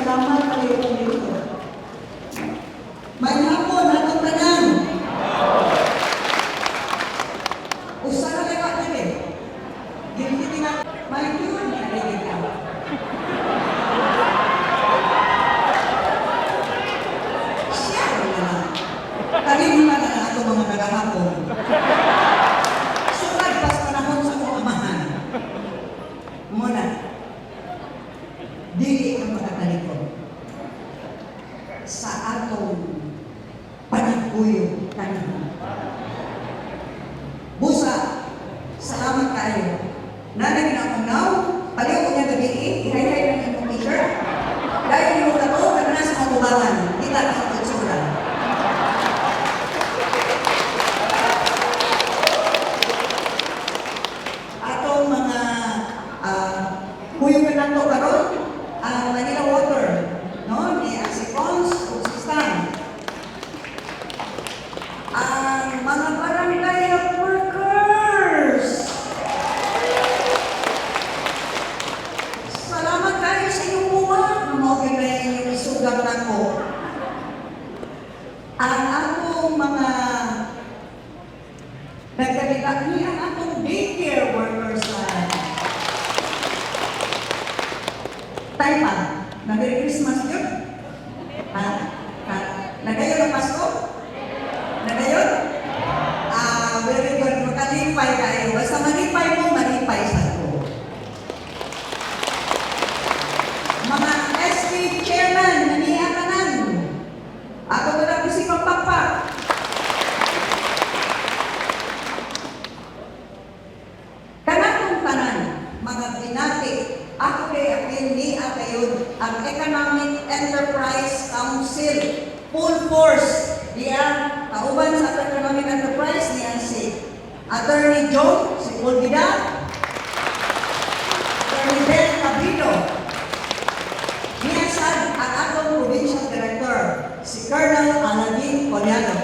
Salamat kayo kung dito. May hapon, atong tanan. Usa na lang ako eh. Giliti na, may yun, narinig ka. Siya na lang. Kanina na lang ato mga nagahapon. Sukad pas panahon sa akong amahan. Muna, dili ang makatalikod sa atong panagpuyo kanina. Busa, salamat kayo. Nanay na akong now, paliw ko niya gabi, ihay-hay ng inyong t-shirt. Dahil yung kato, kami nasa katubangan, kita ka sa kutsura. Atong mga huyugan nato karon ang Manila Water, no, ni si Pons ug si Stan. Ang mga barangay health workers. Salamat kayo sa inyong buwan. Mao gyud na inyong isugang nako. Ang atong mga nagkalita ni ang atong daycare workers na Taipan, na Merry Christmas yun. Ha? Ha? Nagayon ang Pasko? Nagayon? Ah, very good. Makalipay kayo. Basta malipay mo, malipay sa ko. Mga SK chairman, naniya tanan. Ako na lang si Pagpakpak. Kanatong tanan, mga binati, ako kay apil ni Atayod, ang Economic Enterprise Council, full force, diya, kauban sa Economic Enterprise, niya si Attorney Joe, si Pulvida, Attorney Ben Cabrito, niya sad ang atong Provincial Director, si Colonel Aladin Collado.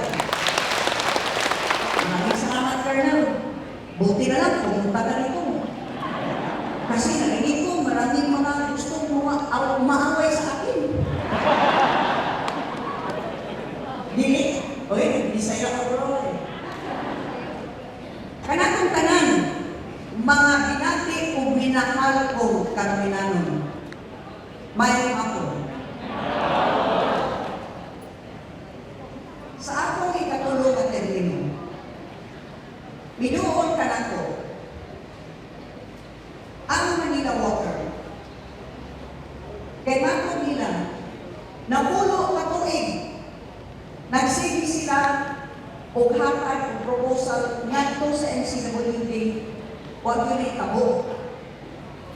Maraming salamat, Colonel. Buti na lang, pumunta ka rito. Kasi narinig ko, maraming mga gustong maaway sa akin. Dili. Oy, nagbisaya ka bro. Eh. Kanatong tanan, mga binati o minahal ko karminanon. May ako. Sa akong ikatulo ka termino, miduol ka nako ang Manila Water. Kay matod nila, napulo ka tuig, nagsige sila og hatag og proposal ngadto sa MCWD, wa gyud tabo.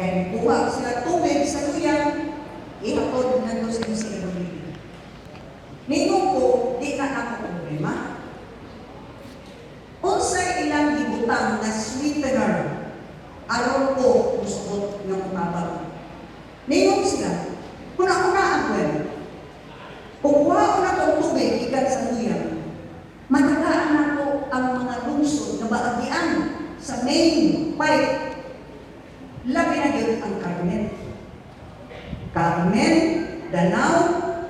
Kay kuha sila tubig sa luyang, ihatod ngadto sa MCWD. Ningon ko, di na ako problema. Unsay ilang gibutang na sweetener aron ko musugot nga mutabang. Ningon sila, kung ako na ang kwen, kung kuha ko na tong tubig ikan sa luyang, matagaan nako ang mga lungsod na baagian sa main pipe. Labi na gyud ang Carmen. Carmen, Danao,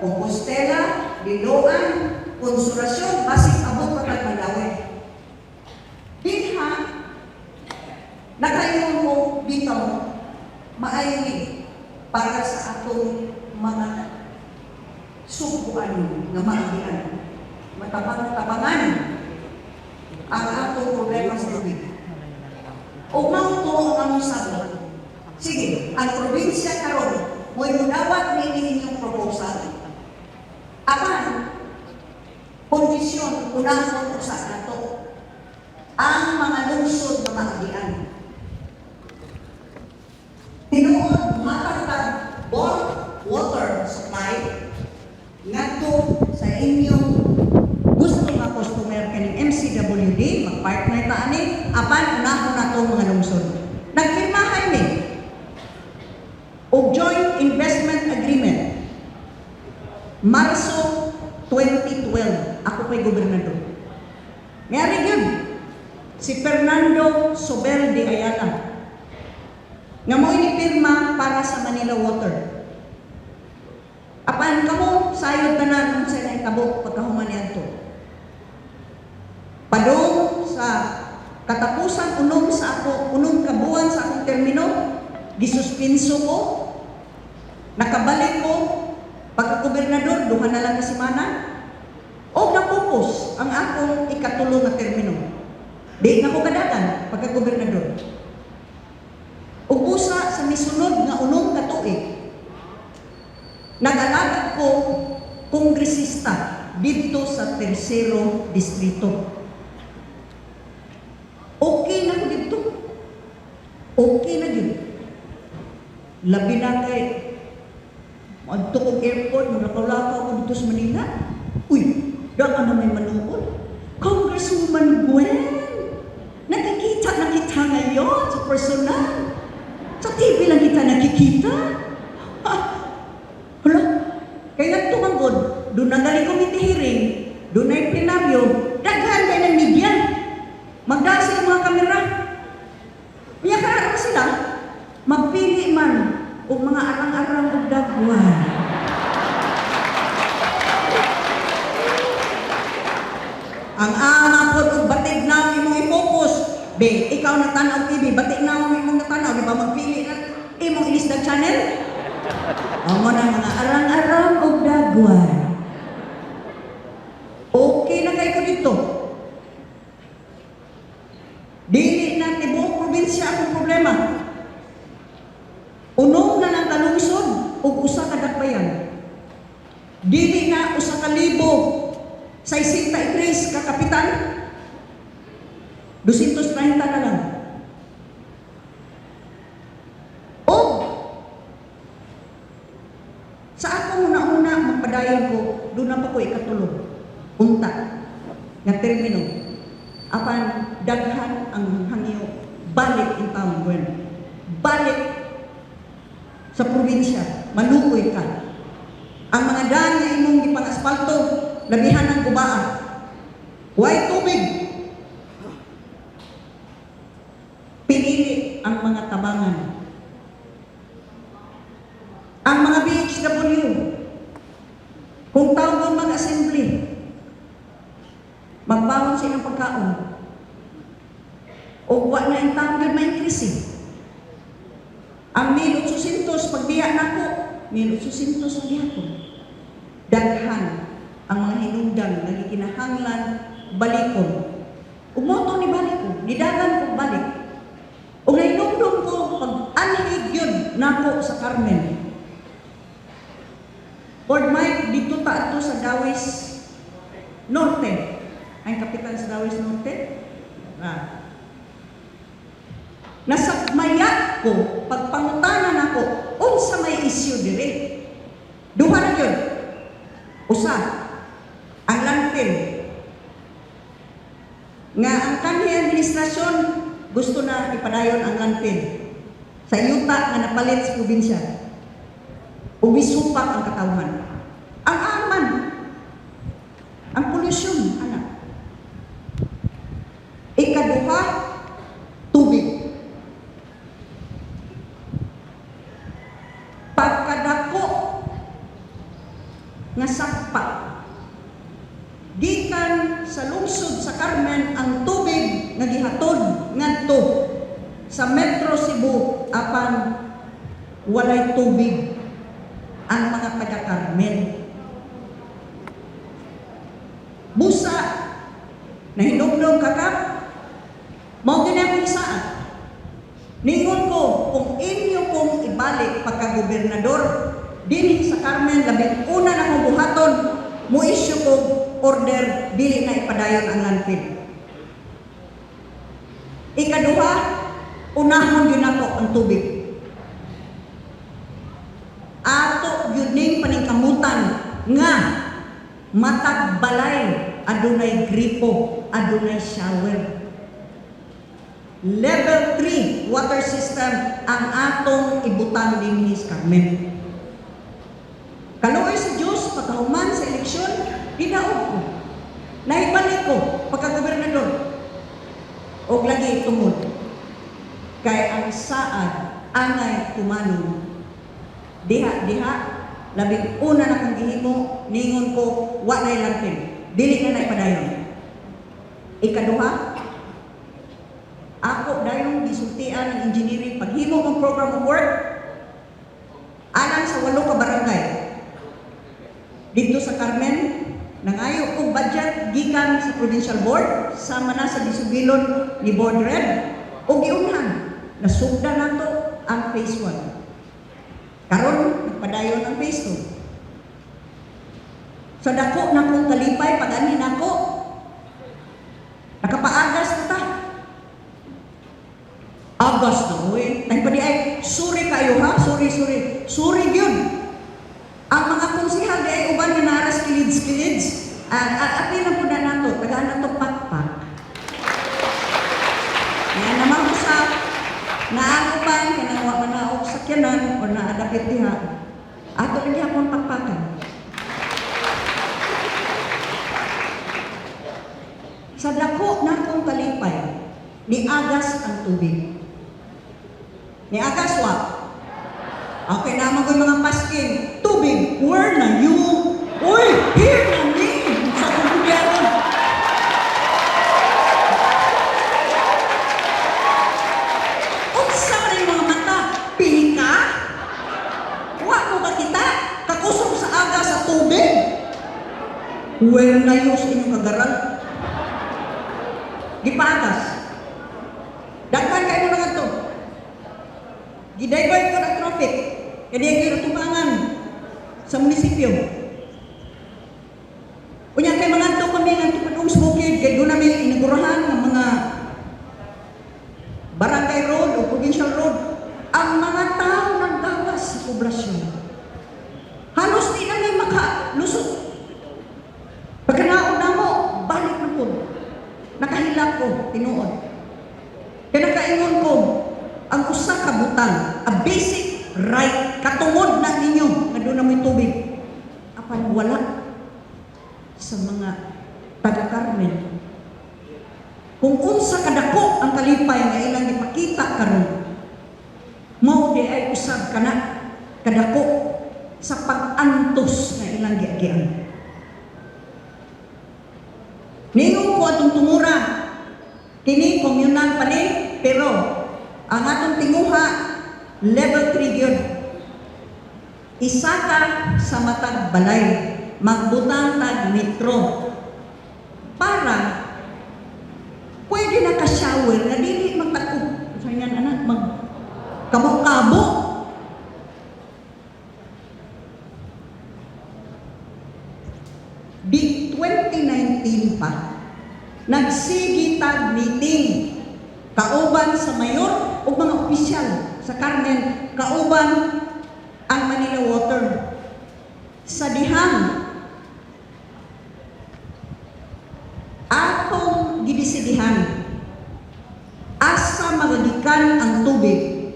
Compostela, Liloan, Consolacion, basig abot pa tag Mandaue. Dinha, nakaingon ko bitaw, maayo ni para sa atong mga subuan nga maagian. Matabang-tabangan ang atong problema sa tubig. O mao to ang among sagot. Sige, ang probinsya karon mo'y mudawat nini inyong proposal. Apan, kondisyon, unahon usa nato ang mga lungsod na maagian. Tinuod matagtag bulk water supply ngadto sa inyong gusto nga customer kaning MCWD, magpartner ta ani, apan unahon nato mga lungsod. Nagpirmahan mi og joint investment agreement Marso 2012, ako pa'y gobernador. Mayari yun, si Fernando Sobel de Ayala, nga mo pirma para sa Manila Water. nahitabo pagkahuman niadto. Padung sa katapusan 6 ka buwan sa akong termino, gisuspinso ko, nakabalik ko, pagka-gobernador, 2 na lang ka semana, o napupos ang akong ikatulo nga termino. Di na ko kadagan pagka-gobernador. Ug busa sa misunod nga 6 ka tuig, nag-alagad ko kongresista didto sa tersero distrito. Okay na ko didto. Okay na gyud. Labi na kay adto kong airport, mulakaw-lakaw ko dito sa Manila. Uy, daan na may manuod. "Congresswoman Gwen, nakikita na kita ngayon sa personal. Sa TV lang kita nakikita." Ha? Hala, kaya tumanggod, doon na galing committee hearing, doon na plenaryo, daghan kay ng media. Magdasi ang mga kamera. Unya kaara sila, magpili man og mga arang-arang og dagwan. Ang ama pod og batig na imong i-focus. Be, ikaw na tan-aw TV, batig na mo imong natanaw, di ba magpili na imong ilisdag channel? Amo na mga arang-arang og dagwan. Okay na kay ko dito. Dili na tibuok probinsya akong problema. Unom na lang kalungsod ug usa ka dakbayan. Dili na 1,063 ka kapitan. 230 na lang. O sa akong una-una magpadayon ko, doon na pa ko ikatulog. Unta nga termino. Apan daghan ang hangyo, balik in town, Gwen. Balik sa probinsya, maluoy ka. Ang mga daan nga imong gipang-asfalto, labihan ang gubaa. Way tubig. Pinili ang mga tabangan. Ang mga BHW, kung tawgon mag-assembly, magbaon sa ilang pagkaon. O wa na ang tawag ma-increase eh. Ang 1,800, pagbiya nako, 1,800 ang gihapon. Daghan ang mga hinungdan nga gikinahanglan balikon. Ug mo ni balik ko, nidagan ko balik. Ug nahinumdum ko pag anhig yun nako sa Carmen. Lord Mike, dito ta ato sa Dawis Norte. Ang kapitan sa Dawis Norte. Ah. Nasakmaya ko, pagpangutanan ako, unsa may issue dire. Duha na yun. Usa, ang landfill. Nga ang kanhi administrasyon gusto na ipadayon ang landfill sa yuta nga napalit sa probinsya. Ug misupak ang katawhan. Ang aman, ang polusyon, anak. Ikaduha, tubig. Pagkadako nga sakpa, gikan sa lungsod sa Carmen ang tubig nga gihatod ngadto sa Metro Cebu, apan walay tubig ang mga taga Carmen. Busa nahinumdum kakap, mao gani akong isaad. Ningon ko, kung inyo kong ibalik pagka-gobernador dinhi sa Carmen, labing una na akong buhaton, mo issue ko order dili na ipadayon ang landfill. Ikaduha, unahon gyud nato ang tubig. Ato gyud ning paningkamutan nga matag balay adunay gripo, adunay shower. Level 3 water system ang atong ibutang dinhi sa Carmen. Kaluoy sa Diyos, pagkahuman sa eleksyon, ginaog ko. Naibalik ko pagka-gobernador. Og lagi tungod kay ang saad angay tumanon. Diha, diha, Labing una na kong gihimo, ningon ko, wa na landfill. Dili na padayon. Ikaduha, ako dayong gisultian ng engineering paghimo ng program of work alang sa walo ka barangay. Dito sa Carmen, nangayo og budget gikan sa provincial board sama na sa gisubilon ni Board Red og giunhan nasugda nato ang phase 1. Karon nagpadayon ang phase 2. Sa dako na kong kalipay pag ani nako, nakapaagas na ta. Agas na uy. Tay pa di ay sorry kayo ha, sorry, sorry. Sorry gyud. Ang mga konsehal di ay uban nga naras kilids kilids. Apil lang po na nato, tagaan nato pakpak. Yan naman usap, naang uban, kanang wa man naog sakyanan or naadapit diha. Ato lang gihapon pakpakan. Sa dako na akong kalipay, niagas ang tubig. Niagas wa. Okay naman ko mga paskin. Tubig, where na you? Uy, here na me! Sa akong gobyerno. Unsa man yung mga mata? Pika? Wa ko kakita? Kakusog sa aga sa tubig? Where na you sa inyong kagaral? Gipagas. Daghan kayo mo na to. Gidivert ko ng traffic. Kaya di kayo tubangan sa munisipyo. Unya kay mga to kami nga tupadong sa bukid kay doon namin inagurahan ng mga barangay road o provincial road. Ang mga tao naggawas sa poblasyon. Halos di na makalusot. Pagkanaon na mo, balik na po. Nakahilak ko, tinuod. Kaya nakaingon ko, ang usa ka butang, a basic right, katungod na ninyo, nga doon na mo'y tubig. Apan wala sa mga taga-Carmen. Kung unsa kadako ang kalipay nga ilang ipakita karon, mao di ay usab kana kadako sa pag-antos nga ilang giagian. Ningon ko atong tungura, kini communal pa ni, pero ang atong tinguha level 3 gyud. Isa ka sa matag balay, magbutang tag metro para pwede na ka-shower nga dili magtako. Sa yan anak, mag kabo-kabo. Di 2019 pa, nagsige tag meeting kauban sa mayor o mga opisyal sa Carmen, kauban ang Manila Water. Sa dihang atong gidisidihan asa magagikan ang tubig,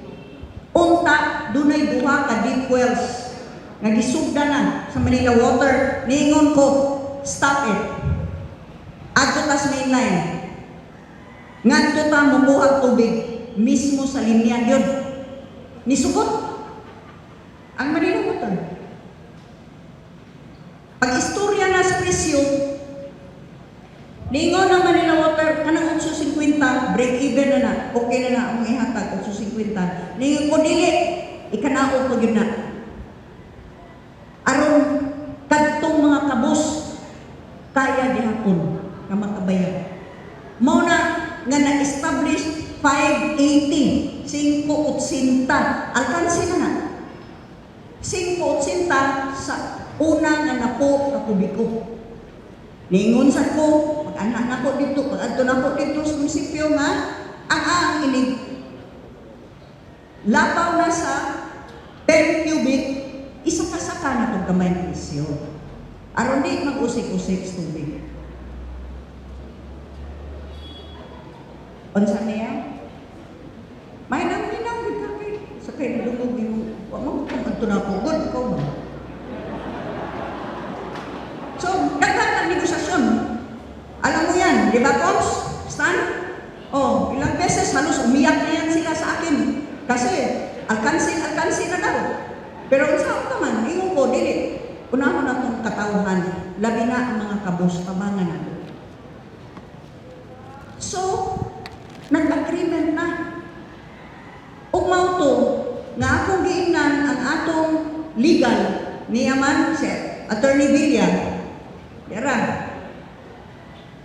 unta dunay duha ka deep wells nga gisugda na sa Manila Water. Niingon ko, stop it, adto ta sa mainline, ngadto ta mokuha tubig mismo sa linya gyud. Nisugot ang Manila Water. Pag istorya na sa presyo, niingon ang Manila Water, kanang 8.50, break even na na, okay na na ang ihatag, 8.50. Niingon ko, dili, ikanaog pa gyud na. Aron kadtong mga kabus, kaya gihapon nga makabayad. Mao na nga na-establish 580, 5.80, alkansi na na. 5.80 sa una nga napo ka kubiko. Ningon sa ko, pag-anak na ko dito, pag-adto na ko dito sa munisipyo nga, ang inig lapaw na sa 10 cubic, isa ka saka na itong gamay ng presyo. Aron di mag-usik-usik sa tubig. Unsa niya? May nang minang gud ka kay sa kay dungog yung wa mo kung adto na ko gud ikaw ba. So, daghan ang negosasyon. Alam mo yan, di ba, Coms? Stan? Oh, ilang beses halos umiyak na yan sila sa akin. Kasi, alkansin, alkansin na daw. Pero unsa ka man, ingon ko, dili. Unahon natong katawhan, labi na ang mga kabos, tabangan nato. So, nag-agreement na. Ug mao to nga akong giingnan ang atong legal niya man si Attorney Villa. Dira.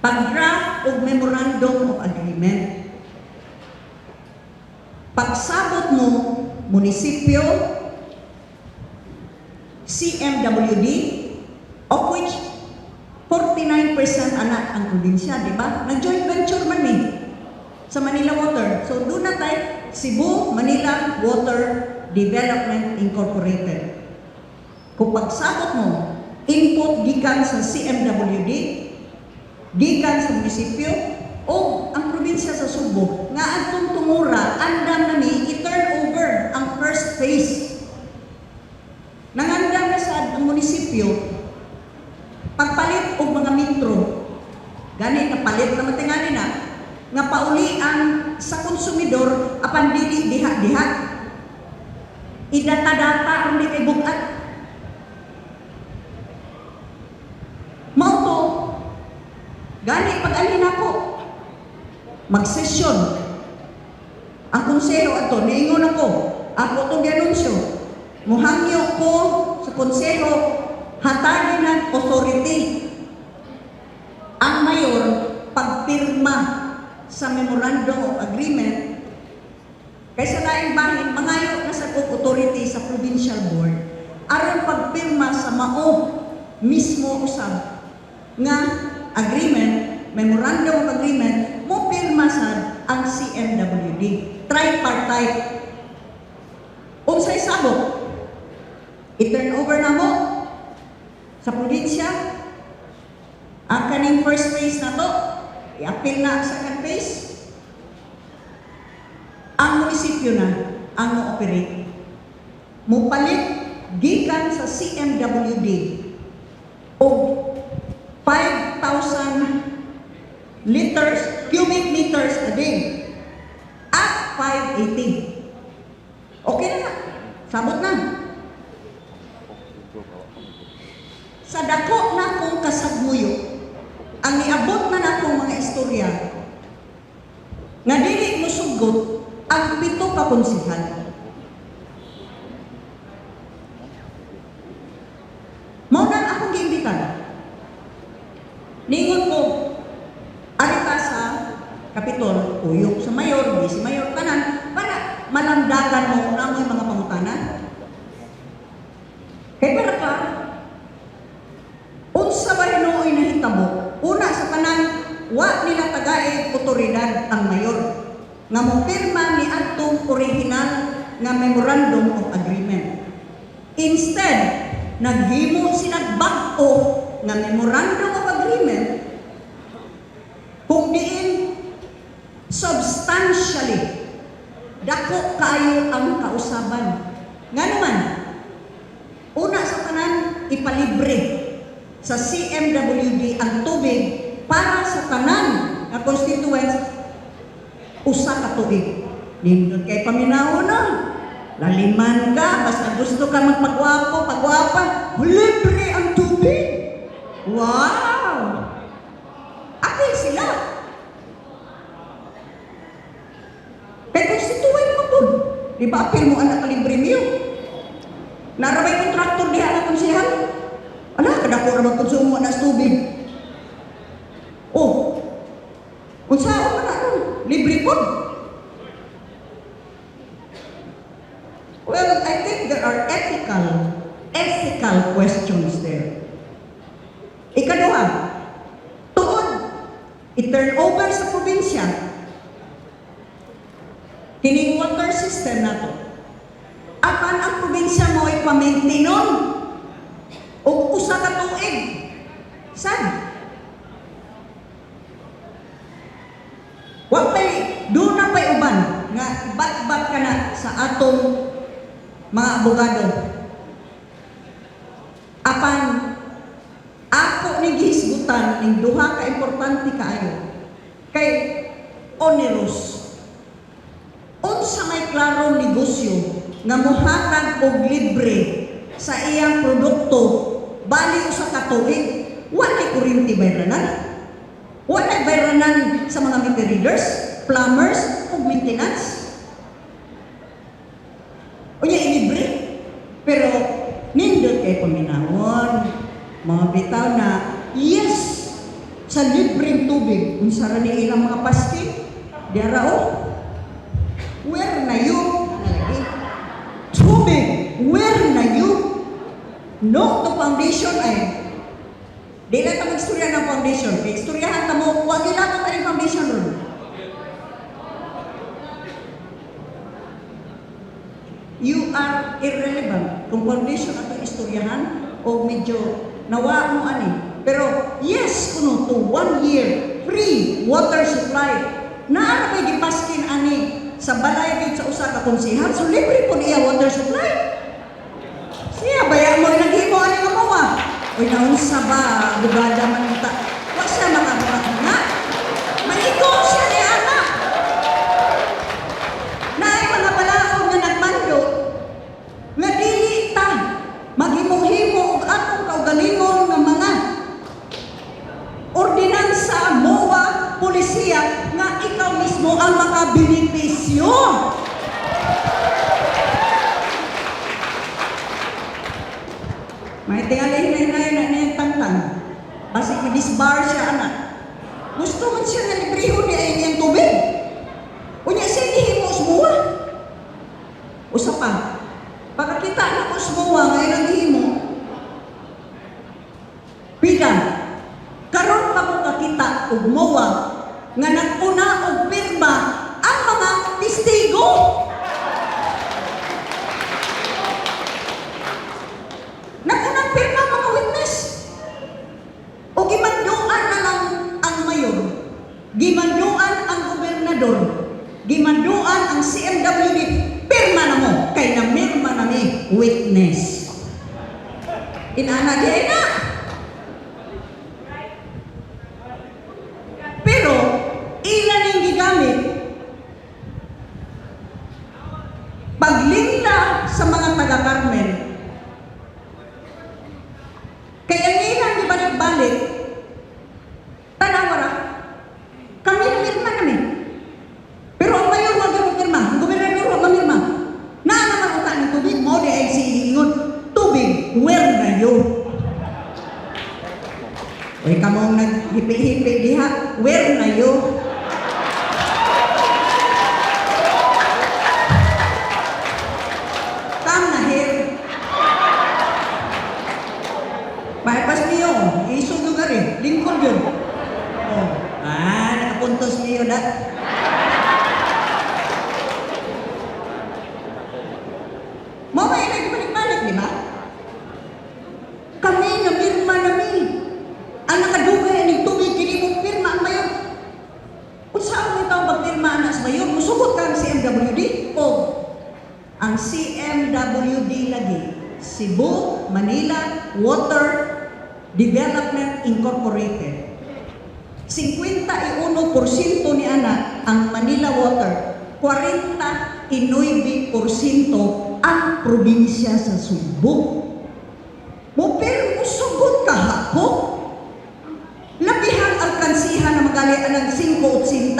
Pag-draft og memorandum of agreement. Pagsabot mo, munisipyo, CMWD, of which 49% anak ang probinsya, di ba? Nag-joint venture man ni sa Manila Water. So doon na tayo, Cebu Manila Water Development Incorporated. Kung pagsabot mo, input gikan sa CMWD, gikan sa munisipyo, o ang probinsya sa Sugbo, nga atong tungura, andam na mi i-turn over ang first phase. Nangandam na sa ang munisipyo, pagpalit og mga metro, gani napalit na matingani na, nga paulian sa konsumidor apan dili diha-diha. Idata-data ang di kay bugat. Mao to, gani pag-alhin ako, magsesyon. Ang konseho ato, niingon ako, ako itong gianunsyo. Muhangyo ko sa konseho, hatagin ng authority ang mayor pagpirma sa memorandum of agreement kaysa laing bahin mangayo na sa og authority sa provincial board aron pagpirma sa mao mismo usab nga agreement, memorandum of agreement, mo pirma sad ang CMWD, tripartite. Unsay sabot? I-turn over na mo sa probinsya ang kaning first phase na to, i-appeal na ang second phase. Ang munisipyo na ang mo-operate. Mupalit gikan sa CMWD og 5,000 liters, cubic meters a day at 580. Okay na. Sabot na. Sa dako na kong kasagmuyo, ang niabot na nakong mga istorya, nga dili mo sugot ang pito ka konsehal. Mao na akong giimbitan. Ningon ko, arita sa Kapitol, kuyog sa mayor, vice mayor, tanan, para malandagan mo na mo yung mga pangutana. Kay para klaro, unsa ba hinuoy nahitabo? Una sa tanan, wa nila tagae otoridad ang mayor nga mopirma ni adtong original nga memorandum of agreement. Instead, naghimo sila bag-o nga memorandum of agreement kung diin substantially dako kaayo ang kausaban. Nga naman, una sa tanan, ipalibre sa CMWD ang tubig para sa tanan nga constituents usa ka tuig. Nindot kay paminaw na. Laliman ka, basta gusto ka magpagwapo, pagwapa, libre ang tubig. Wow! Apil sila. Kay constituent mo po. Di ba apil mo anak libre niyo? Narabay kontraktor diha na konsehal. Ala, kadako ra magkonsumo na sa tubig. Oh. Unsaon man na ron? Libre po. Well, I think there are ethical questions there. Ikaduha, tuod, i-turn over sa probinsya, kining water system nato. Apan ang probinsya mo ay pamentinon og usa ka tuig. Sad? Wa pay doon na pay uban nga bat-bat ka na sa atong mga abogado. Apan ako ni gihisgutan ning duha ka importante kaayo kay onerous. Unsa may klarong negosyo nga mohatag og libre sa iyang produkto Bali usa ka tuig, walay kuryente bayranan. Walay bayranan sa mga meter readers, plumbers, ug maintenance. Unya ilibre. Pero nindot kay paminawon. Mga bitaw na yes sa libreng tubig, unsa ra ni ilang mga paskin, diara oh. Where na you? Nalagi. Tubig, where na you? No to foundation ay di lang ta magstorya ng foundation. Kay istoryahan ta mo, wag ilabot ang foundation ron. You are irrelevant. Kung foundation atong istoryahan o medyo nawa mo ani. Pero yes kuno to 1 year free water supply. Naa ra may gipaskin ani sa balay gyud sa usa ka konsehal. So libre pud iya water supply. Siya baya mo naghimo ani nga mo ah. Uy, naunsa ba abogada man ta. Wa siya makabuhat na. Maigo siya ni anak. Naay mga balaod nga nagmando nga dili ta maghimo-himo og atong kaugalingon nga mga ordinansa, MOA, polisiya nga ikaw mismo ang makabenepisyo. May tingali hinay na niyang tangtang. Basig ma-disbar siya anak. Gusto man siya nga librehon niya ay niyang tubig. Unya siya gihimo sa MOA. Usa pa, pagkakita na ko sa MOA nga ilang gihimo, pila, karon pa ko kakita og MOA nga nag-una og pirma ang mga testigo. Nag-unang pirma ang mga witness. O gimanduan na lang ang mayor, gimanduan ang gobernador, gimanduan ang CMWD, pirma na mo, kay namirma na mi witness. Inana di na. Pero, ilan ang gigamit? Paglingla sa mga taga-Carmen, kaya ang ilang gibalik-balik, tanawa ra, kami namirma nami. Pero ang mayor wag mo pirma, ang gobernador wag mamirma. Naa naman uta ng tubig mo di ay siingon, tubig, where na you? Uy, kamong naghipi-hipi diha, where na you? Come na here. Bypass niyo, isog lugar eh, lingkod yun. Oh, nakapuntos niyo na. Mo may nagbalik-balik, di ba? Kami namirma nami. Ang nakadugay aning tubig kini mo pirma ang mayor. Unsa ang taong magpirma ana sa mayor? Musugot ka ang CMWD o ang CMWD lagi, Cebu Manila Water Development Incorporated. 51% ni ana ang Manila Water, 49% ang probinsya sa Sugbo. Mo pero musugot ka hako. Labihang alkansihan na magali anang 5.80.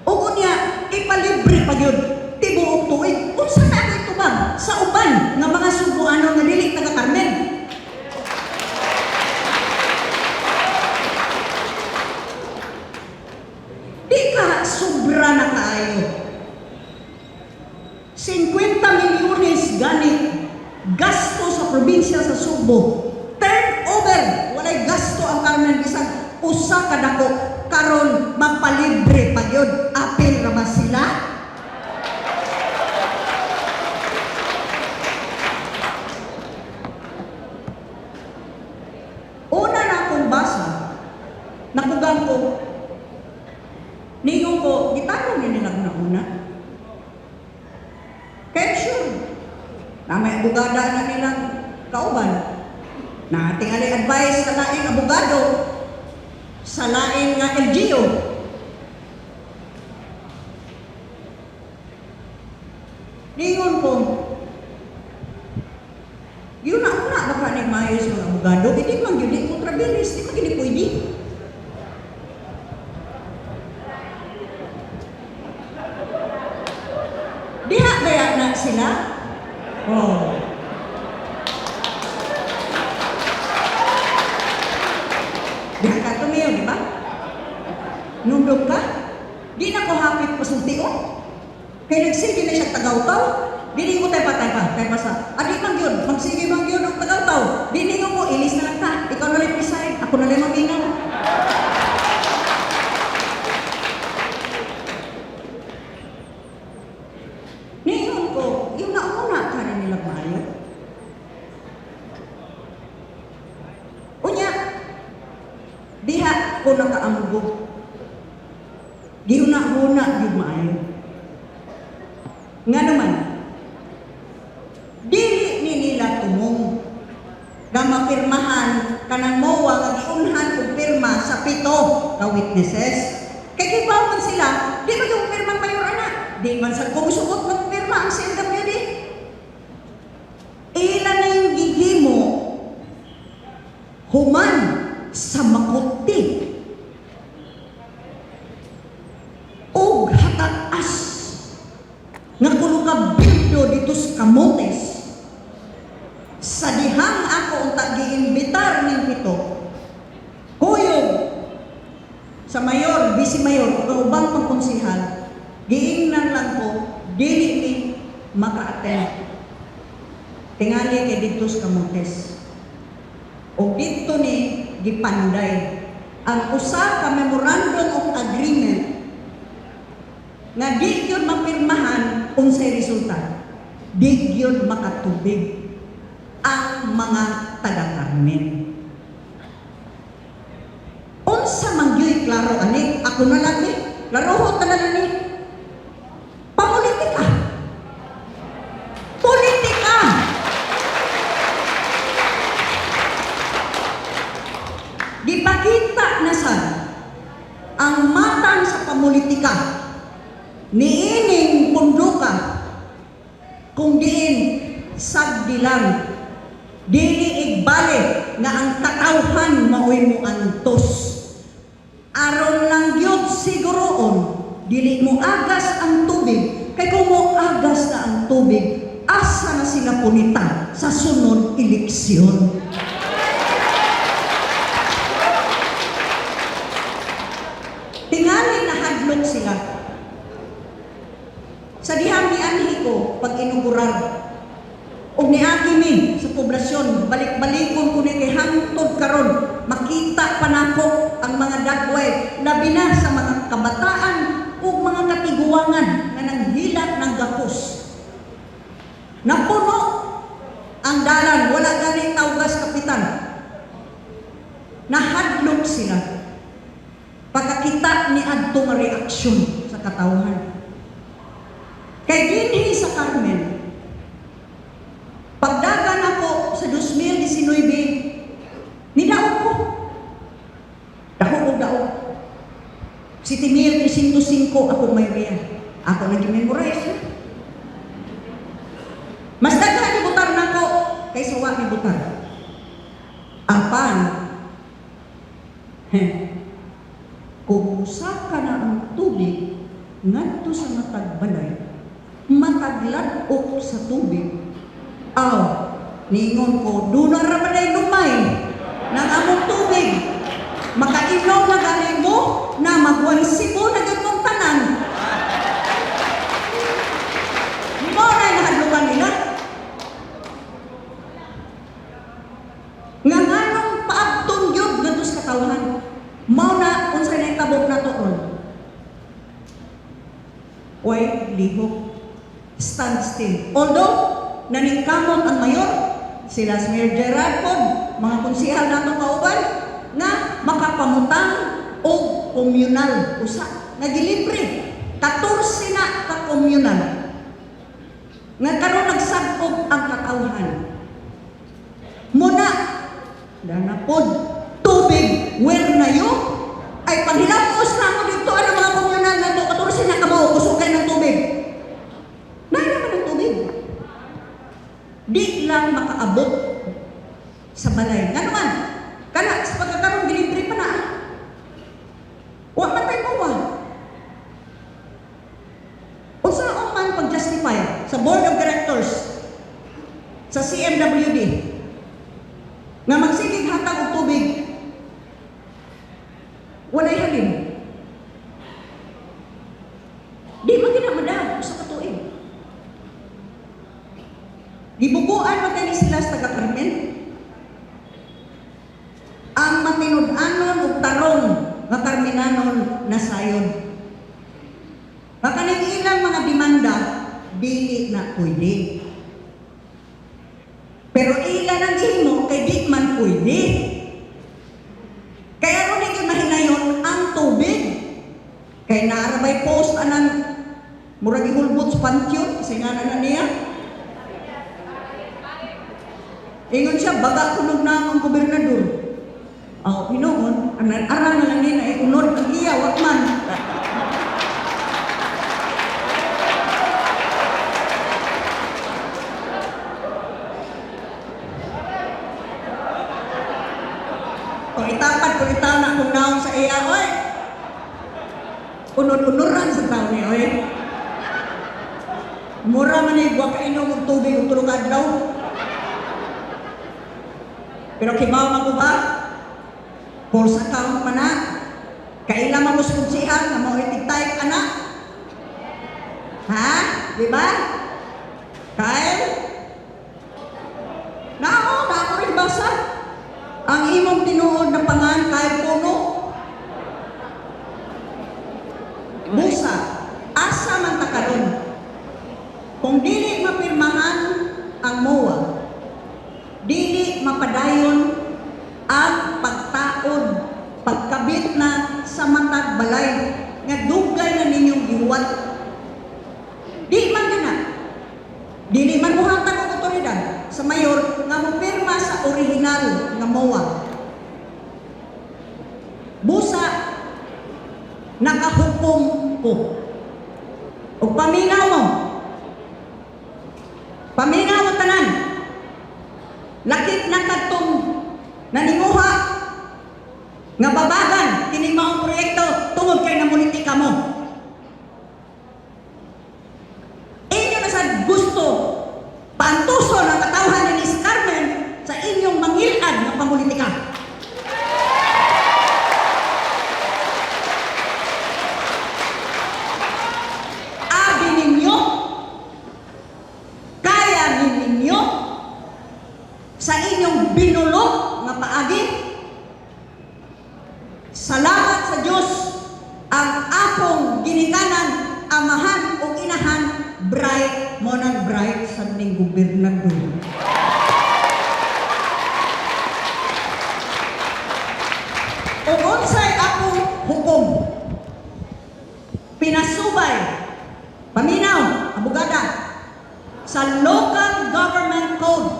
O unya ipalibre pa gyud tibuok tuig. Unsa na ang tubag sa uban nga mga Sugboano nga dili taga Carmen? Di ka sobra na kaayo. 50 milyones gani gasto sa probinsya sa Sugbo. Turnover, walay gasto ang Carmen bisan usa ka dako karon magpalibre pa gyud. Apil ra ba sila? Una na akong basa, nakugang ko, ningon ko, gitanong ni nila na una. Kaya sure, na may abogada na nilang kauban. Na tingali advice sa laing abogado, sa laing nga LGU. Ningon ko, yun na una baka ni maayos mga. abogado, hindi man gyud di kontrabires, di man gyud ni pwede. Diha kaya na sila? Oh. Diha ka tumayo, di ba? Nundok ka? Di na ko hapit pasulti, oh. Kay nagsige na siya tagaw-taw. Dili ko tayo pa, tayo pa, tayo pa sa. Adi man yun, magsige man yun ang tagaw-taw. Dili ko, ilis na lang ta. Ikaw na lang preside, ako na lang mamingaw. Niyon ko, yung nauna ka rin nila maayo. Unya, diha ko nakaamgo. Gihuna-huna gyud maayo. Nga naman, dili ni nila tumong nga mapirmahan kanang MOA nga giunhan og pirma sa pito ka witnesses. Kay kibaw man sila, di ba yung pirma mayor ana? Di man sa kung sugot ng pirma ang CMWD. Ila na yung gihimo human sa makuti og hataas nga kuno ka bildo dito sa Camotes sa dihang ako unta giimbitar ning pito kuyog sa mayor, vice mayor ug ubang pangkonsehal, giingnan lang ko dili mi maka-attend tingali kay didto sa Camotes ug didto ni gipanday ang usa ka memorandum of agreement nga di gyud mapirmahan, unsay resulta? Di gyud makatubig ang mga taga-Carmen. Unsa man gyud klaro ani? Ako na lang ni. Klarohon ta na lang ni. Pamulitika. Politika. Gipakita na sad ang matang sa pamulitika niining punduka kung diin sagdilang dili igbale nga ang katawhan maoy mo antos aron lang gyud siguroon dili mo agas ang tubig, kay kung mo agas na ang tubig, asa na sila punita sa sunod eleksyon? Tingali nahadlok sila sa dihang nianhi ko pag inugurar ug niagi mi sa poblasyon, balik-balikon ko ni kay hangtod karon makita pa nako ang mga dagway, labi na sa mga kabataan ug mga katiguangan nga nanghilak ng gapos. Napuno ang dalan, wala gani tawgas kapitan. Nahadlok sila pagkakita ni adto nga reaksyon sa katawhan. Kay dinhi sa Carmen, pagdagan ako sa 2019, nidaog ko. Dako og daog. 7,305 ako mayoriya. Ako nang memorize. Mas daghan ni butar nako kaysa wa ni butar. Apan, kung usaka na ang tubig ngadto sa matag balay, mataglan-ok sa tubig, aw, ningon ko, duna ra man ay lumay ng among tubig. Makainom na gani mo na magwansibo na gyud mong tanan. Mo na nahadlukan nila. Nga nganong paabton gyud ngadto sa katawhan. Mao na unsa nahitabo nato ron. Oy, lihok. Stand still. Although, naningkamot ang mayor, sila si Mayor Gerard pod, mga konsehal nato kauban, nga makapamutang og communal usa nga gilibre. 14 na ka communal. Nga karon nagsag-ob ang katawhan. Muna, dana pod, tubig, where na yun? Ay, paghilamos na ako dito, ano mga communal na to, 14 na kamo, kusog kayo ng tubig. Naa naman ang tubig. Di lang makaabot sa sa balay. Nga naman, kana sa pagkakaroon delivery pa na. Ah. Wa man tay MOA. Unsa man pag-justify sa board of directors sa CMWD nga magsigig hatag og tubig, walay halin? Di man gina usa ka tuig. Gibuguan man kani sila sa taga Carmen. Ang matinud-anon ug tarong nga Carmenanon na sayon. Nga kaning ilang mga demanda dili na pwede. Pero ila nang gihimo kay di man pwede. Kaya aron gyud mahinayon ang tubig. Kay naa ra bay post anang murag ihulbot sa pantheon kasi nga na niya. Ingon siya, baga kunog na ang gobernador. Oh, hinuon, ara na lang nina, eh, unod ang iya, wa man. Kung itapad, kung itaw na kung naong sa iya, oy. Unod-unuran sa tao niya, oy. Mura man eh, wa kainom og tubig og tulo ka adlaw. Pero kibaw man ko ba? Force account man na. Kaila man mo sa konsehal nga mao type ana. Ha? Di ba? Kyle? Nao, nao rin basa. Ang imong tinuod na pangan kahit puno. Busa, asa man ta karon? Kung dili mapirmahan ang MOA, dili mapadayon ang pagtaod, pagkabit na sa matag balay nga dugay na ninyong gihuwat. Di man gina. Dili man muhatag og otoridad sa mayor nga mopirma sa original nga MOA. Busa, nakahukom ko. Og paminaw mo. Paminaw mo tanan. Lakip na kadtong naninguha nga babagan kining maong proyekto tungod kay namulitika mo. Inyo na sad gusto paantuson ang katawhan ni sa Carmen sa inyong mangilad nga pamulitika. Abi ninyo, kaya ninyo sa inyong binulok nga paagi. Salamat sa Dios, ang akong ginikanan, amahan o inahan, bright mo nang bright sa ning gobernador. Ug unsay akong hukom? Pinasubay, paminaw, abogada, sa Local Government Code,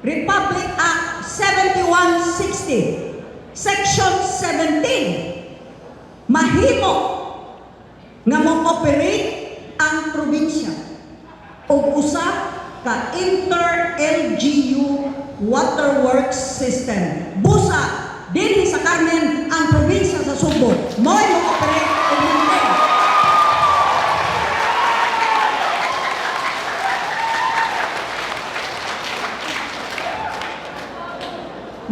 Republic Act 7160, Section 17, mahimo nga mo-operate ang probinsya og usa ka inter-LGU waterworks system. Busa, dinhi sa Carmen, ang probinsya sa Sugbo, mo'y mo-operate og maintain.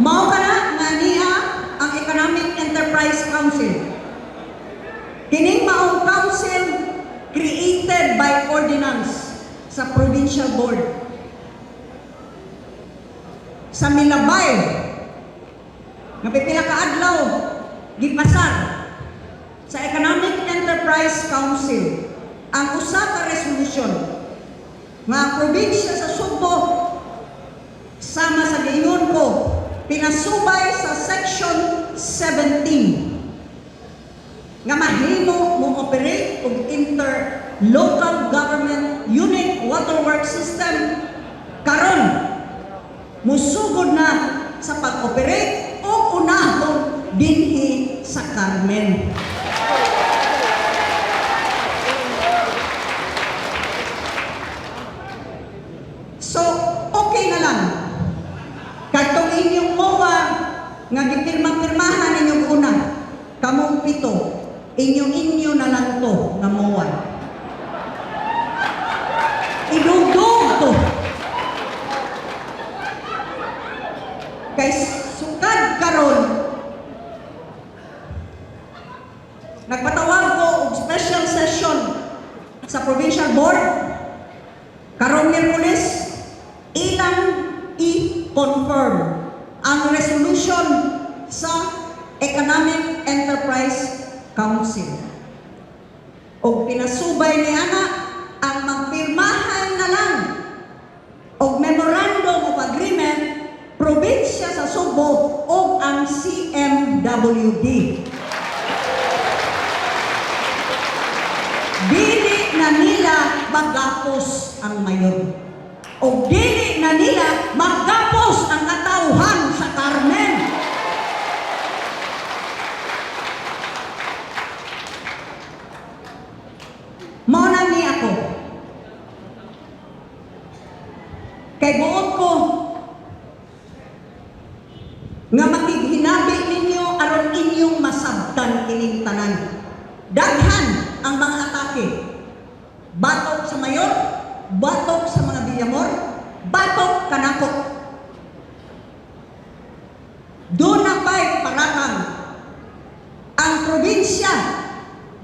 Mao kana nga niya ang Economic Enterprise Council. Kining maong council created by ordinance sa provincial board. Sa Milabay, nga pipila ka adlaw gipasar sa Economic Enterprise Council ang usa ka resolusyon nga ang probinsya sa Sugbo, sama sa giingon ko, pinasubay sa Section 17 nga mahimo mo operate og inter local government unit waterworks system, karon musugod na sa pag-operate o unahon dinhi sa Carmen. So, okay na lang. Kadtong inyong Nga gipirma-pirmahan ninyong una, kamong pito, inyo-inyo na lang to nga MOA. Idugdog to. Kay sukad karon, nagpatawag ko og special session sa provincial board karong Miyerkules, ilang i-confirm ang resolution sa Economic Enterprise Council. Og pinasubay ni ana ang magpirmahan na lang og memorandum of agreement probinsya sa Sugbo og ang CMWD. Dili na nila magapos ang mayor. O dili na nila magapos ang katauhan sa Carmen. Mao na ni ako. Kay buot ko nga makighinabi ninyo aron inyong masabtan kining tanan. Daghan ang mga atake. Batok sa mayor, batok sa mga Villamor, batok kanako. Duna pa'y paratang. Ang probinsya,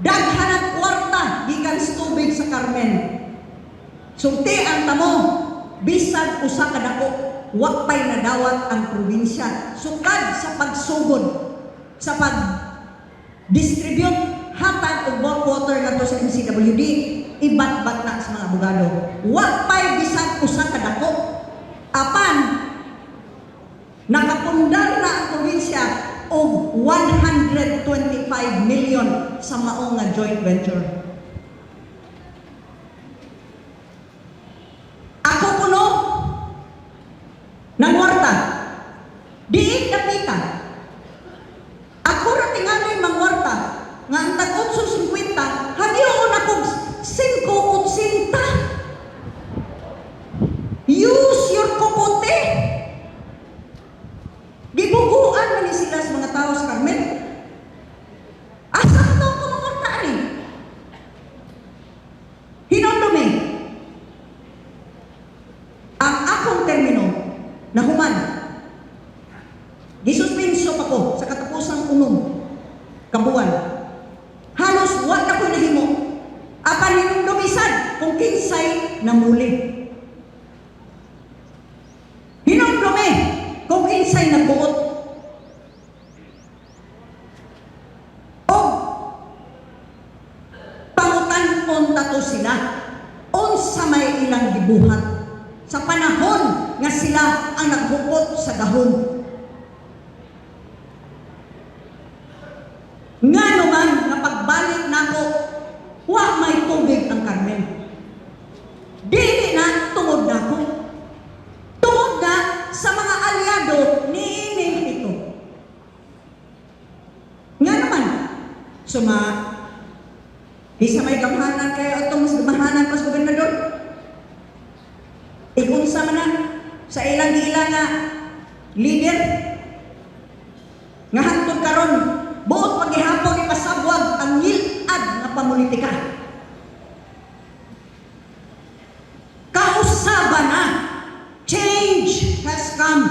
daghan ang kwarta gikan sa tubig sa Carmen. Sulti ang tamo, bisag usa ka dako, wa pa'y nadawat ang probinsya. Sukad sa pagsugod, sa pag-distribute hatag og bulk water ngadto sa MCWD, ibat-bat na sa mga abogado. Wa pa'y bisag usa ka dako. Apan nakapundar na ang probinsya og 125 million sa mao nga joint venture. Ako kuno nangwarta. Diin dapita. Ako ra tingali mangwarta nga ang tag 8.50 hagyoon akong 5.80. Use your kokote. Gibuguan man ni sila sa mga tao sa Carmen. Asa ka to ko mangwarta ani? Hinumdumi. Ang akong termino nahuman. Gisuspenso pa ko sa katapusang 6 kabuwan. Halos wa na ko'y nahimo. Apan hinumdumisan kung kinsay namuli. Hinumdumi kung kinsay nagbuot. O pangutan-on ta to sila unsa may ilang gibuhat sa panahon nga sila ang naghukot sa gahom. Ngano man nga pagbalik nako, wa may tubig ang Carmen. Dili na tungod nako. Tungod na sa mga aliado niining ito. Nga naman, suma, isa may gamhanan kayo atong mas gamhanan pas gobernador. Ikunsa man na sa ilang giila nga leader nga hangtod karon buot paghihapon ipasabwag ang ngilad nga pamulitika. Kausaba na, change has come.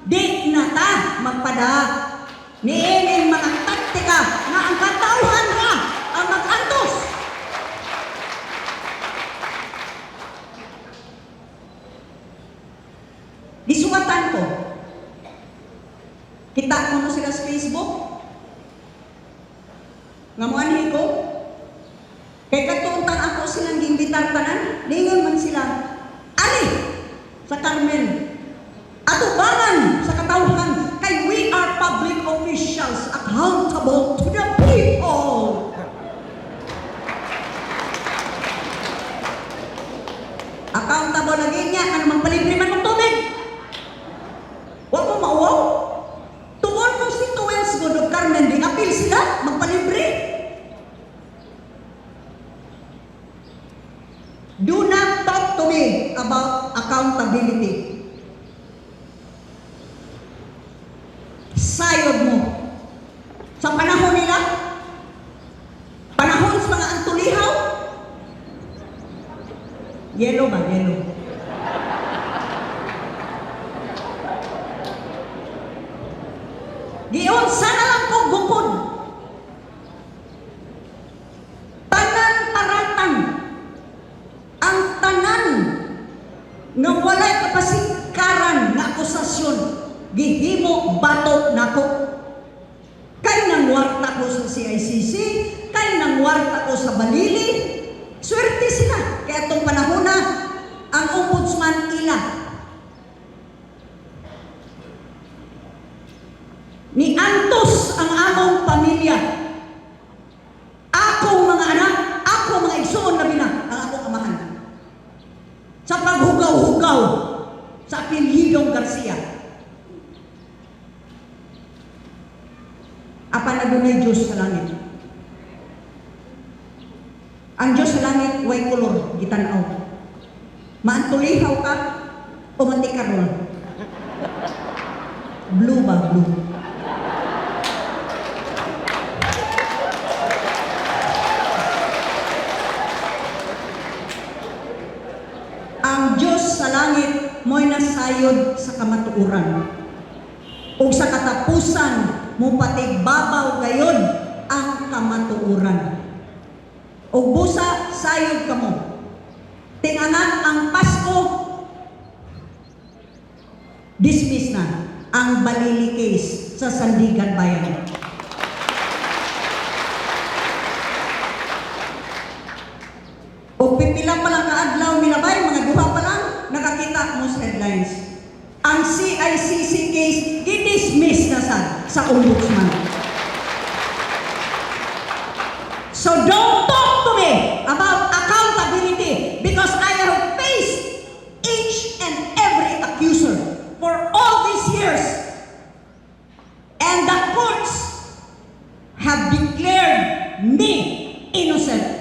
Di na ta magpada niining mga taktika nga ang katawhan ra ang mag-antos. Gisuwatan ko. Kita ko no sila sa Facebook. Nga moanhi ko. Kay katuntang ako silang giimbitar tanan, ningon man sila, ali sa Carmen. Atubangan sa katawhan kay we are public officials accountable to the people. Accountable lagi niya, ano magpalibre man ng tubig. Wa mo mauwaw. To all constituents go of Carmen, di appeal sila, magpalibre. Do not talk to me about accountability. Sayod mo. Sa panahon nila, panahon sa mga antulihaw, yellow ba? Yellow. Giunsa na lang ko bukod. Tanan paratan. Ang tanan nga walay kapasingkaran nga akusasyon gihimo batok nako. Kay nangwarta ko sa CICC, kay nangwarta ko sa Balili. Swerte sila. Kaya itong panahon na, ang ombudsman ila. Ni antos ang among pamilya. Akong mga anak, ako mga igsoon, labi na ang akong amahan. Sa paghugaw-hugaw sa apelyidong Garcia. Apan adunay Diyos sa langit. Ang Diyos sa langit way kolor gitan-aw. Maantulihaw ka o mantikarol. Blue ba? Blue. Ang Diyos sa langit mo'y nasayod sa kamatuoran. Ug sa katapusan, mupatigbabaw gayon ang kamatuoran. Ug busa, sayod kamo. Tingangat ang Pasko, dismiss na ang Balili case sa Sandiganbayan. O pipila pa lang kaadlaw milabay, mga duha pa lang, nakakita mo sa headlines. Ang CICC case, i-dismiss na sa ombudsman. So don't talk to me about accountability because I have faced each and every accuser for all these years. And the courts have declared me innocent.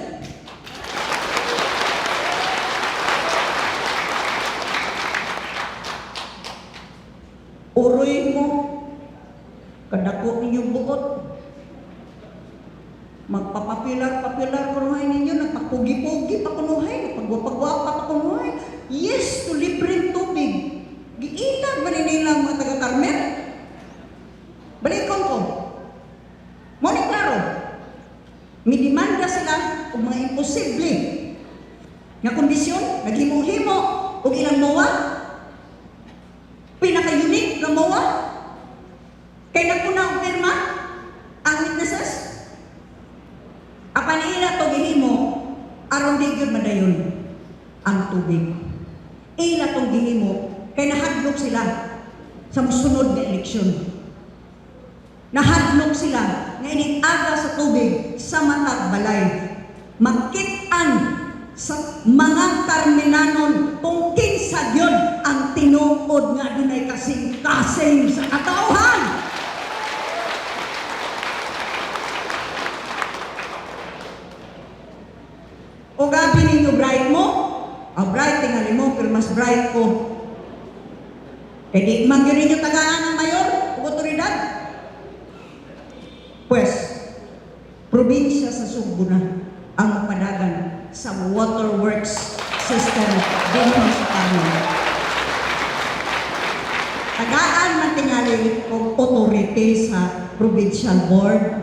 Uroy mo, kadako ninyong buot. Magpapapilar-papilar kunuhay ninyo, nagpapugi-pugi pa kunuhay, nagpagwapagwapa pa kunuhay. Yes to libreng tubig. Giilag ba ni nila ang mga taga-Carmen? Balikon ko. Mao ni klaro. Midemanda sila og mga imposible nga kondisyon, naghimo-himo og ilang MOA. Pinaka-unique nga MOA. Kay nagpuna og pirma ang witnesses. Apan ila to gihimo aron di gyud madayon ang tubig. Ila tong gihimo kay nahadlok sila sa mosunod nga eleksyon. Nahadlok sila nga inig aga sa tubig sa matag balay. Makit-an sa mga Carmenanon kung kinsa gyud ang tinuod nga adunay kasing-kasing sa katawhan. O gabi ninyo bright mo? Ang bright tingali mo, pero mas bright ko. Kay di man gyud ninyo tagaan ang mayor ug otoridad. Pues, probinsya sa Sugbo na ang padagan sa waterworks system dinhi sa Carmen. Tagaan man tingali og authority sa provincial board.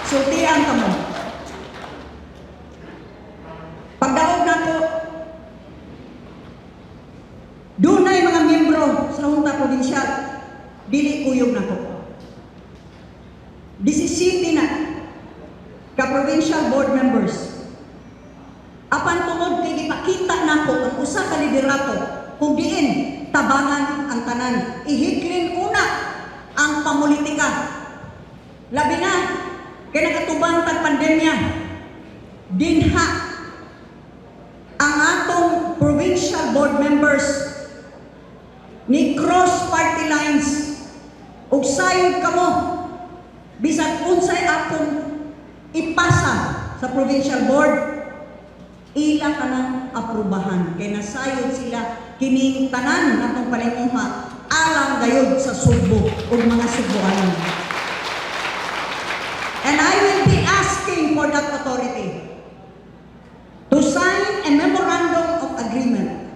Sultian ka mo. Pagdaog nako, dunay mga miyembro sa Junta Provincial, dili kuyog nako. 17 na ka provincial board members. Apan tungod kay gipakita nako ang usa ka liderato kung diin tabangan ang tanan, ihiklin una ang pamulitika. Labi na kay nakatubang tag pandemya. Dinha ang atong provincial board members ni cross party lines ug sayod kamo bisan unsay akong ipasa sa provincial board, ila ka nang aprubahan kay nasayod sila. Kining tanan natong paninguha alang gayud sa Sugbo ug mga Sugboanon. And I will be asking for that authority to sign a memorandum of agreement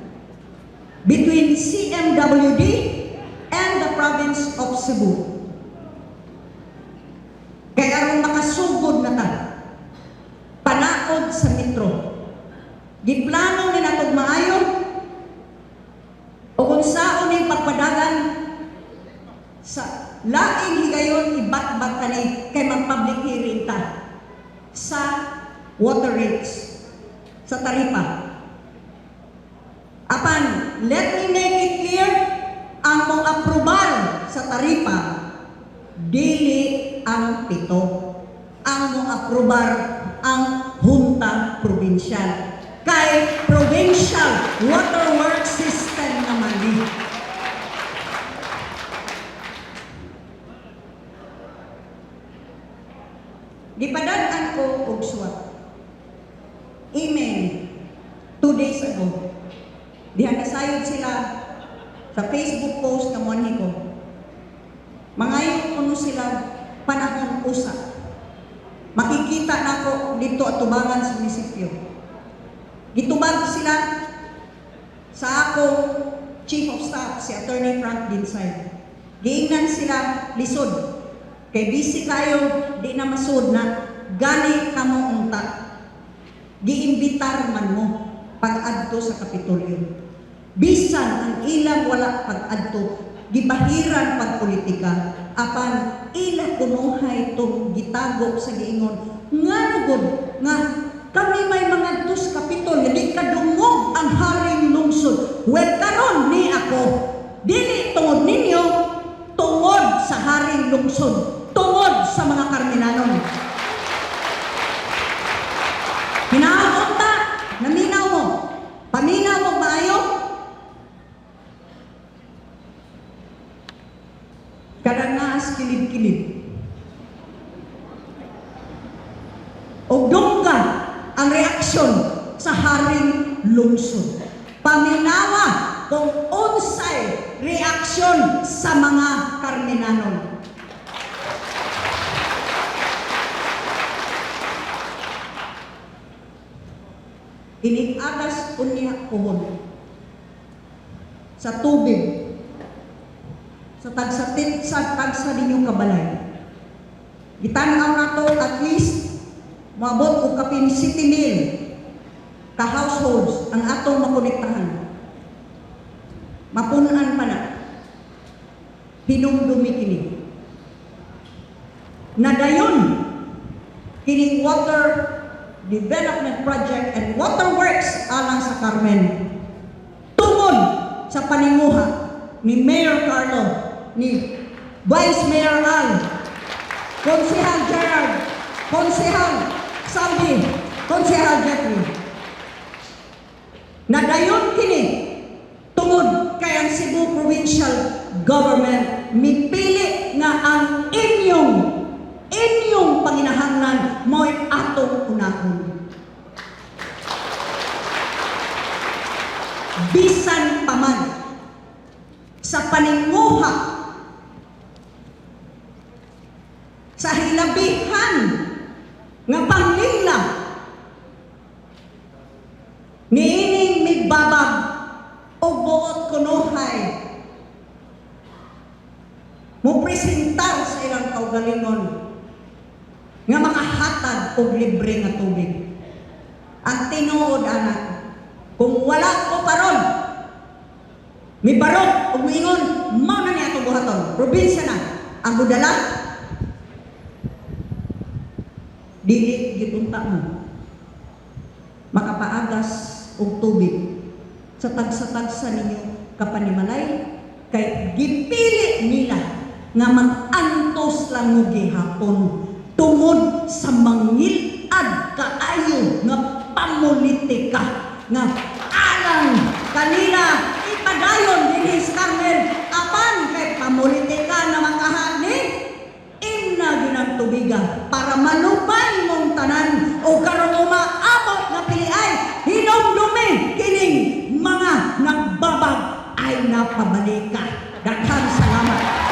between CMWD and the province of Cebu. Kaya aron makasugod na ta, panaod sa metro. Giplano ni natog maayo o kung saon ning pagpadagan sa laing higayon, ibatbat kani kay mag-public hearing ta sa water rates, sa taripa. Apan, let me make it clear, ang mong aprobal sa taripa, dili ang pito. Ang mong aprobar ang Junta Provincial. Kay Provincial Waterworks System naman ni. Gipadad-an ko og suwat. Email 2 days ago. Diha nasayod sila sa Facebook post na moanhi ko. Mangayo kuno sila panahon usa. Makikita nako dito at tubangan sa munisipyo. Gitubag sila sa akong Chief of Staff, si Attorney Frank Dinsay. Giingnan sila, lisod. Kay busy kayo, di na masud na gani kamo unta. Giimbitar man mo pag-adto sa Kapitolyo. Bisan ang ilang wala pag-adto, gibahiran pagpolitika, apan ila kunuhay tong gitago sa giingon nga gud nga kami may mga dos Kapitol, di kadungog ang haring lungsod. Well, karon ni ako, dili tungod ninyo, tungod sa haring lungsod, tungod sa mga Carmenanon. Hinaot ta, naminaw mo. Paminaw mo maayo. Kanang naas kilid-kilid. O dungga ang reaksyon sa haring lungsod. Paminawa kung unsay reaksyon sa mga Carmenanon. Inig-agas unya kuhon sa tubig sa tagsatit sa tagsa ninyong kabalay. Gitan-aw nato at least moabot og kapin city mil ka households ang atong makonektahan. Mapunan pa na. Hinumdumi kini. Nadayon kining water development project and waterworks alang sa Carmen tungod sa paninguha ni Mayor Carlo, ni Vice Mayor Al, Konsehal Gerard, Konsehal Salvi, Konsehal Jeffrey. Nadayon kini tungod kay ang Cebu Provincial Government mipili nga ang inyong inyong panginahanglan mo'y atong unahon. Bisan pa man sa paninguha sa hilabihan nga panglingla niining migbabag o buot kunuhay mo presentar sa ilang kaugalingon nga makahatag og libre nga tubig. Ang tinuod anak, kung wala ko paron, mibarok ug miingon, mao na niya atong buhaton. Probinsya na ang budala, dili gitunta mo makapaagas og tubig sa tagsa-tagsa ninyo kapanimalay kay gipili nila nga mag-antos lang mo gihapon tungod sa mangilad kaayo nga pamulitika nga alang kanila ipadayon dinhi sa Carmen, apan kay pamulitika na makahani imna ginang tubiga para malupay mong tanan o karong umaabot nga piliay hinumdumi kining mga nagbabag. Babag ay napabalika. Daghang salamat.